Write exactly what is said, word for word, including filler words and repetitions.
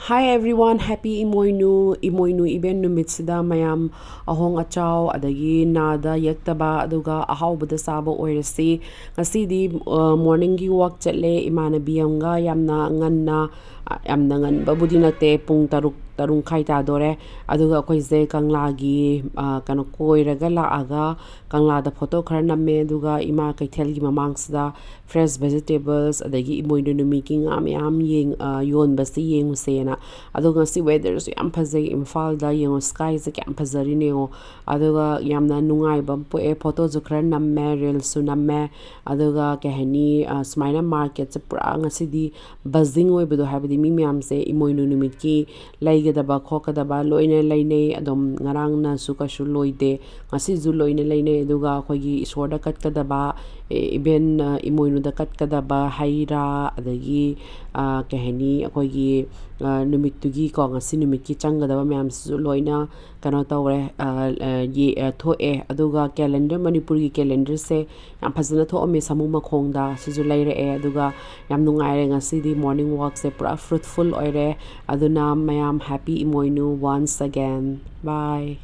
Hi everyone, happy ꯏꯃꯣꯏꯅꯨ꯫ ꯏꯃꯣꯏꯅꯨ event ꯅꯨꯃꯤꯠꯁꯤꯗ ꯃꯌꯥꯝ ꯑꯍꯣꯡ ꯑꯆꯥꯎ, ꯑꯗꯒꯤ ꯅꯥꯗ ꯌꯦꯛꯇꯕ, ꯑꯗꯨꯒ ꯑꯍꯥꯎꯕꯗ ꯆꯥꯕ ꯑꯣꯏꯔꯁꯤ꯫ ꯉꯁꯤꯗꯤ, ꯑ, morningꯒꯤ walk ꯆꯠꯂꯦ ꯏꯃꯥꯟꯅꯕꯤ ꯑꯃꯒ, ꯌꯥꯝꯅ ꯉꯟꯅ, ꯑ, ꯌꯥꯝꯅ ꯉꯟꯕꯕꯨꯗꯤ ꯅꯠꯇꯦ, ꯄꯨꯡ ꯇꯔꯨꯛ, ꯇꯔꯨꯛ ꯃꯈꯥꯏ ꯇꯥꯗꯣꯔꯦ꯫ ꯑꯗꯨꯒ ꯑꯩꯈꯣꯏꯁꯦ ꯀꯪꯂꯥꯒꯤ, ꯑ, ꯀꯩꯅꯣ, ꯀꯣꯏꯔꯒ ꯂꯥꯛꯑꯒ ꯀꯪꯂꯥꯗ photo ꯈꯔ ꯅꯝꯃꯦ, ꯑꯗꯨꯒ ꯏꯃꯥ ꯀꯩꯊꯦꯜꯒꯤ ꯃꯃꯥꯡꯁꯤꯗ fresh vegetables, ꯑꯗꯒꯤ ꯏꯃꯣꯏꯅꯨ ꯅꯨꯃꯤꯠꯀꯤ ꯉꯥ ꯃꯌꯥꯝ ꯌꯦꯡ-, ꯑ, ꯌꯣꯟꯕꯁꯤ ꯌꯦꯡꯉꯨꯁꯦꯅ꯫ ꯑꯗꯣ ꯉꯁꯤ weatherꯁꯨ ꯌꯥꯝ ꯐꯖꯩ, ꯏꯝꯐꯥꯜꯗ ꯌꯦꯡꯉꯣ, skyꯁꯦ ꯀꯌꯥꯝ ꯐꯖꯔꯤꯅꯦ ꯌꯦꯡꯉꯣ꯫ ꯑꯗꯨꯒ ꯌꯥꯝꯅ ꯅꯨꯡꯉꯥꯏꯕ ꯑꯃ ꯄꯣꯛꯑꯦ, photoꯁꯨ ꯈꯔ ꯅꯝꯃꯦ, reelsꯁꯨ ꯅꯝꯃꯦ꯫ ꯑꯗꯨꯒ ꯀꯩ ꯍꯥꯏꯅꯤ, ꯑ, ꯁꯨꯃꯥꯏꯅ marketꯁꯦ ꯄꯨꯔꯥ ꯉꯁꯤꯗꯤ buzzing ꯑꯣꯏꯕꯗꯣ, ꯍꯥꯏꯕꯗꯤ ꯃꯤ ꯃꯌꯥꯝꯁꯦ ꯏꯃꯣꯏꯅꯨ ꯅꯨꯃꯤꯠꯀꯤ ꯂꯩꯒꯗꯕ ꯈꯣꯠꯀꯗꯕ ꯂꯣꯏꯅ ꯂꯩꯅꯩ꯫ ꯑꯗꯨꯝ ꯉꯔꯥꯡꯅꯁꯨ ꯀꯩꯁꯨ ꯂꯣꯏꯗꯦ, ꯉꯁꯤꯁꯨ ꯂꯣꯏꯅ ꯂꯩꯅꯩ꯫ ꯑꯗꯨꯒ ꯑꯩꯈꯣꯏꯒꯤ ꯏꯁꯣꯔꯗ ꯀꯠꯀꯗꯕ, ꯑꯦ, even, ꯑ, ꯏꯃꯣꯏꯅꯨꯗ ꯀꯠꯀꯗꯕ ꯍꯩ ꯔꯥ, ꯑꯗꯒꯤ, ꯑ, ꯀꯩ ꯍꯥꯏꯅꯤ, ꯑꯩꯈꯣꯏꯒꯤ, ꯑ, ꯅꯨꯃꯤꯠꯇꯨꯒꯤꯀꯣ, ꯉꯁꯤ ꯅꯨꯃꯤꯠꯀꯤ ꯆꯪꯒꯗꯕ ꯃꯌꯥꯝꯁꯤꯁꯨ ꯂꯣꯏꯅ ꯀꯩꯅꯣ ꯇꯧꯔꯦ, ꯑ, ꯑ, ꯌꯦ-, ꯑ, ꯊꯣꯛꯑꯦ꯫ ꯑꯗꯨꯒ calendar, ꯃꯅꯤꯄꯨꯔꯒꯤ calendarꯁꯦ ꯌꯥꯝ ꯐꯖꯅ ꯊꯣꯛꯑꯝꯃꯦ ꯁꯥꯃꯨ ꯃꯈꯣꯡꯗ, ꯁꯤꯁꯨ ꯂꯩꯔꯛꯑꯦ꯫ ꯑꯗꯨꯒ ꯌꯥꯝ ꯅꯨꯡꯉꯥꯏꯔꯦ ꯉꯁꯤꯗꯤ, morning walkꯁꯦ ꯄꯨꯔꯥ fruitful ꯑꯣꯏꯔꯦ꯫ ꯑꯗꯨꯅ ꯃꯌꯥꯝ, happy ꯏꯃꯣꯏꯅꯨ once again, bye꯫